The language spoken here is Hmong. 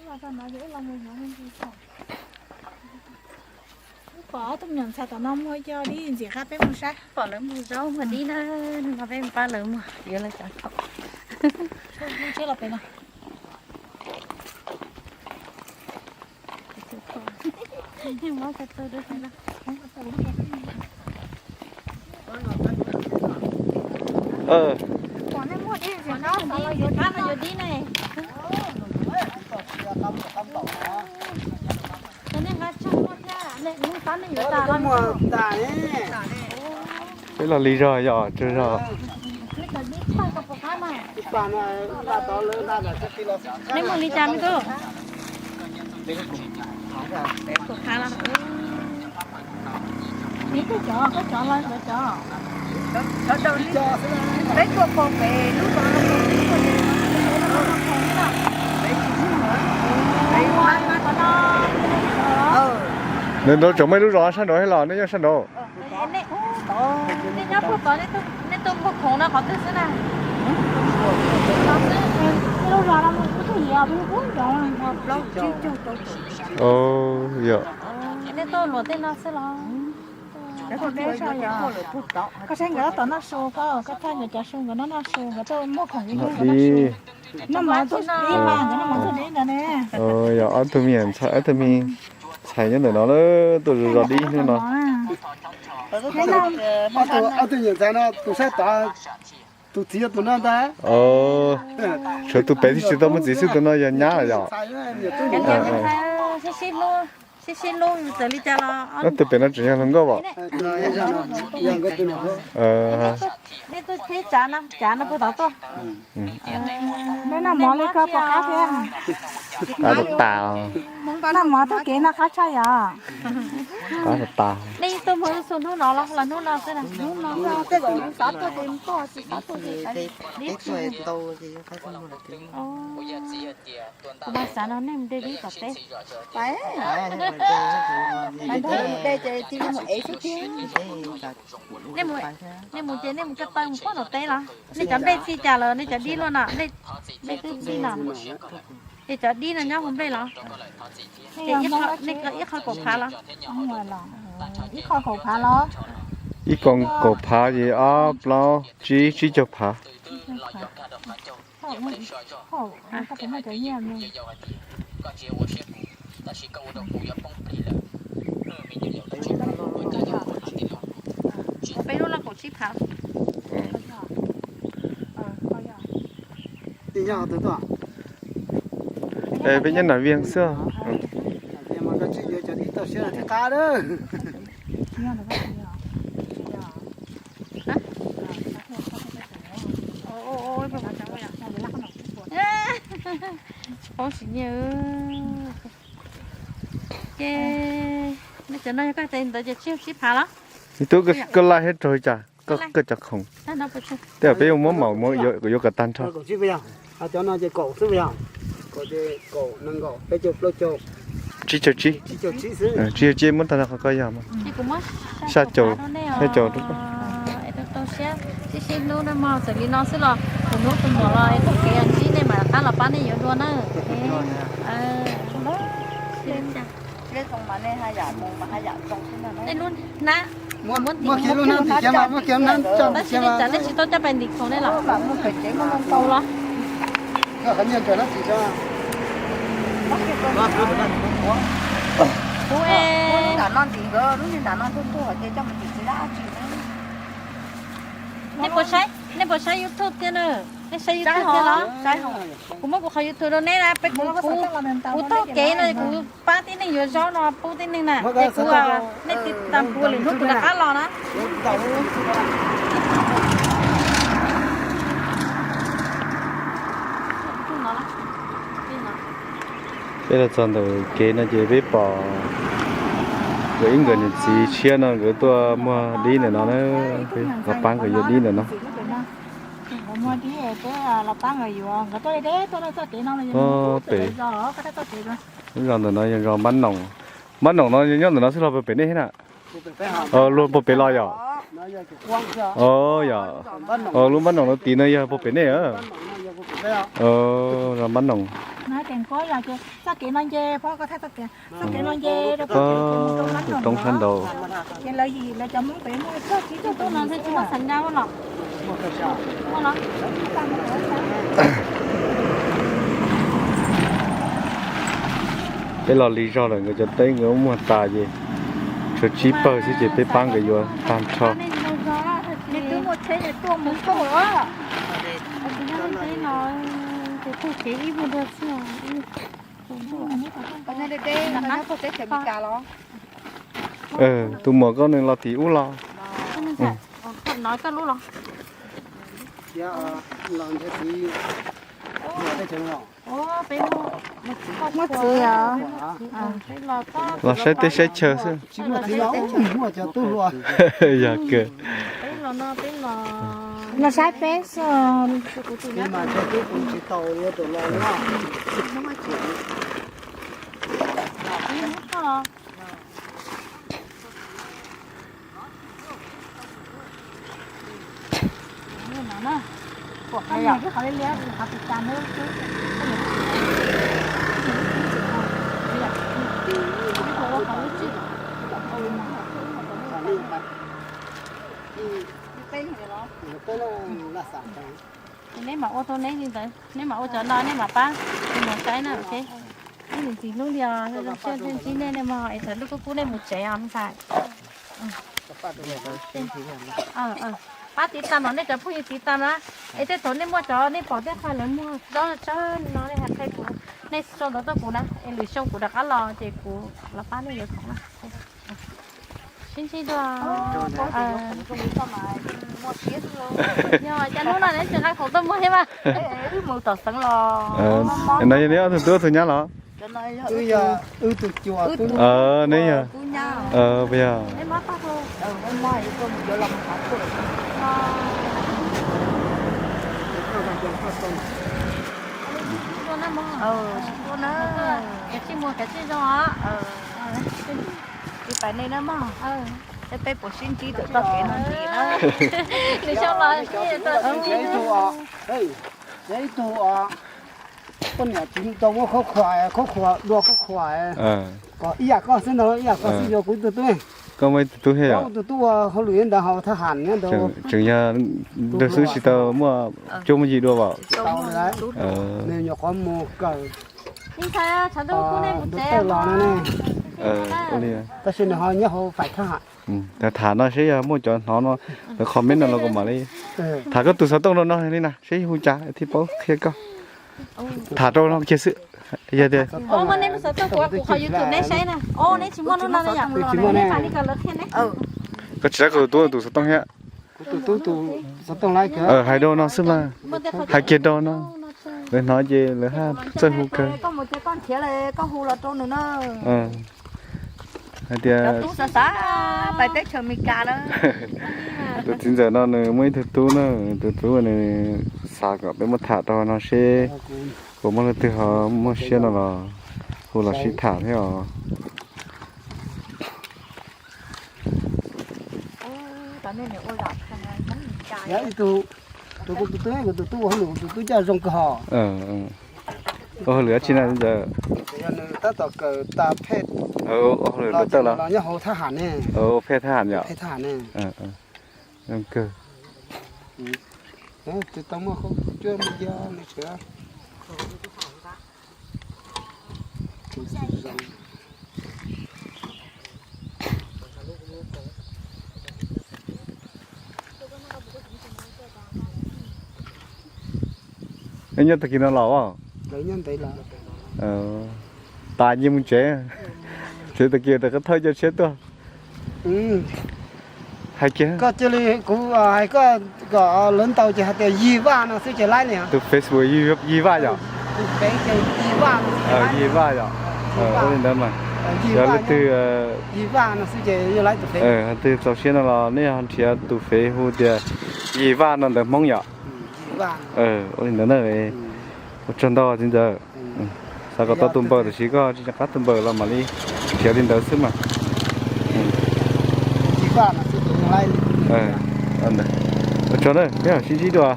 Pom ob tug me nyuam ntxhais tom no muag cov dib ntxim qab peb mus saib. Pom lawv muag zaub muag dib na, no peb pab lawv muag yuav lawv cov khaum. Peb los lig zog yom, tsawg zog. Nej mus li cas me tub? Peb kaum phav los. Peb cov, peb cov los ntawd cov. Peb tuaj pom pem lub zos no, nej nraud tseem muaj ib lub zos sab nraud thiab los nej nyob sab nraud? Nej nyob puag tod, nej tuaj muag khoom no qhov twg xwb na? Lub zos no mus ib tug yam ub zos. Yog. Nej tuaj luam tej no xwb los? Koj saib nkawd tom noj su, koj, koj thaij nkawd cov su, nkawd noj noj su, nkawd tuaj muag khoom ib hnub nkawd noj su. Noj mov tuaj deb mas, nkawd noj mov tuaj deb ntawd ne. Yog ob tug me nyuam ntxhais, ob tug me ntxhais nyob ntawm no tuaj zov dib hnub no. Ob tug me nyuam ntxhais no tus sab tod, tus txiv yog tus no ntag. Tshuav tus pem twb tsis tau muaj txiv xwb, tus no yog nyab los yog? Sib sib hlub, sib sib hlub txawm li cas los. Ob tug pem no tseem yog hluas nkauj as? Nej tuaj teb tsav no, tsav no puag tod tuaj. Nej noj mov li koj puas qab thiab? Qab tas. Noj mov taug kev no qab tshaj yom? Qab tas. Nej tuaj muag ib xu hnub no los, los hnub no xwb na? Hnub no, tej zaum xav tuaj ces tuaj, tsis xav tuaj ces. Kuv mas xav no nej mus de dib tom teb. Mus de ces cia li mus ev xwb thiab. Nej mus ces nej mus ko taw mus pog tom teb los? Nej cov nplej txij cas lawm, nej cov dib luaj no, nplej twb txij no. Ces cov dib no nyob hauv nplej los? Ces nej qhov ib qho kaum phav los? Ib qho kaum phav los? Ib qho kaum phav ces ob plaub tsib, tsib caug phav. Peb lub no kaum tsib phav. Peb nyob Nam Vias xwb. Tsis paub siv nyiaj. Ces nej cov no yog koj cov ntawd ces tsib caug tsib phav los? Ib tug koj laij thiab raug li cas koj cov khoom? Tej zaum peb yuav muab maum yuav kom tag nrho. Tsib caug tsib, tsib caug tsib muab tag nrho qhov koj yog mas. Xya caum, xya caum. Sib sib hlub no mog, txawm li no xwb los tus hnub tus muam los es txoj kev ntsib nej mam rov qab los pab nej yuav dua na. Nej lub hnab, tab sis nej tsis tau coj pais ntim khoom nej los? Los. Kuv, nej puas saib, nej puas saib YouTube thiab na? Nej saib YouTube thiab los? Kuv muab kuv qhov YouTube rau neb na, peb kuv, kuv taug kev no kuv pab tib neeg yuav zaub no pub tib neeg na, es kuv, nej tiv tas kuv lwm hnub kuv rov qab los na. Peb los txog ntawm kev no ces peb pom nkawd ib nkawd niam txiv tshiab no nkawd tuaj muag dib ntawm no na, los pab nkawd yuav dib ntawm no. Pem, lub zos ntawm no yog zos Npab Noom, Npab Noom no nyob ntawm no xwb los puag pem nej thiab na? Luag puag pem los yom? Yog, lub Npab Noom no tid no yog puag pem nej a? Zos Mab Noom. Tus roob sab nraud. Peb los lig zog lawm, nkawd cov teb nkawd muag tas ces tshuav tsib pawg xwb ces peb pab nkawd yuav tag nrho. Tus muam koj nws los tim ub los? Muab txiv os. Los saib teb saib chaw xwb. Yog kawg. Los saib peb xwb. Neb mam ua rau neb li ntawd, neb mam ua cov no neb mam pab mus saib na, ok. Ib niam txiv hlub li os, zoo siab ntsib nej, nej mus es thaum lub kub kub nej mus tsev os me ntxhais. Pab tiv tas no nej cov phooj ywg tiv tas na, es tej thaum nej muaj cov nej pom tej qhov lawv muag tsob tsob no nej hais qhia kuv, nej sau ntawv tuaj kuv na, es lwm xyoo kuv rov qab los ces kuv los pab nej yuav khoom na. Sib ntsib dua. Yog cas hnub no neb tsis nqa khoom tuaj muag thiab mas? No yog neb ob tug tub tug nyab los? Neb yog, puas yog? Ib pab nej na mog, peb puas sib ntsib txoj kev no ntxiv na. Ib tug poj niam tsis tau muab khaub khuam, khaub khuam dua khaub khuam, kom ib yam koj xwb ntag, ib yam koj xwb yog kuv ib tug tub. Koj muaj ib tug tub thiab yom? Tus tub ua hauj lwm ntawd, hauv thab ham nyob ntawd. Tseem yog tus xwb tsis tau muaj cuab muaj yig dua as? Nws nyuam qhuav mus kawm tus tawj los no ne. Tab sis nws ho nyob hauv faim thab ham. Tham no seb yog muaj cov hnov no, lawv comment no los kuv mam li tham koj tus xov tooj no no li na seb hu cas thiaj paub qhia koj. Tham rau no kiag xwb. Yog tias, koj tsis tau koj tus tub tus xov tooj thiab? Hais rau no xwb mas, hais kiag rau no, lawv hnov ces lawv haj txawj hu kawg. Hais tias tus txiv ntxawm no nws muaj ib tug tub na, tus tub nws xav kom peb muab tham rau no seb puas muaj leej twg ho muaj siab no los hu los sib tham thiab os. Tus, tus, kuv tus tub, kuv tus tub ua hauj lwm, kuv tus tub coj zoo kawg hos. Ua hauj lwm dab tsi na ntxawm? Yog nws tab tom kawm tas phem, ua hauj lwm los tawj los nyob hauv thab ham ne. Ua phem thab ham yom? Zoo kawg. Tsis tau muaj cuab muaj yig nws tsev. Nyob tag kis no los as? Tas nyiaj mus tsev, tsev tag kis rov qab thawj coj tshiab tuaj. Hais kiag. Koj cia li, kuv hais koj kom lawv ntaus ces hais tias Yig Vaj no xwb ces laib li. Tus Facebook Yig Vaj yom? Yig Vaj yom? Ua li ntawd mas. Yog leej twg, Yig Vaj no xwb ces laib tus Facebook. Leej twg txaus siab no los nej nrhiav tus Facebook tias Yig Vaj no ntawv Hmoob yom? Ua li ntawd na. Ua tsaug ntau txiv ntxawm. Xav kom tau tus npawb tab sis koj tsis nco qab tus npawb los mam li nrhiav li ntawd xwb mas. Ua tsaug na, peb mam sib ntsib dua.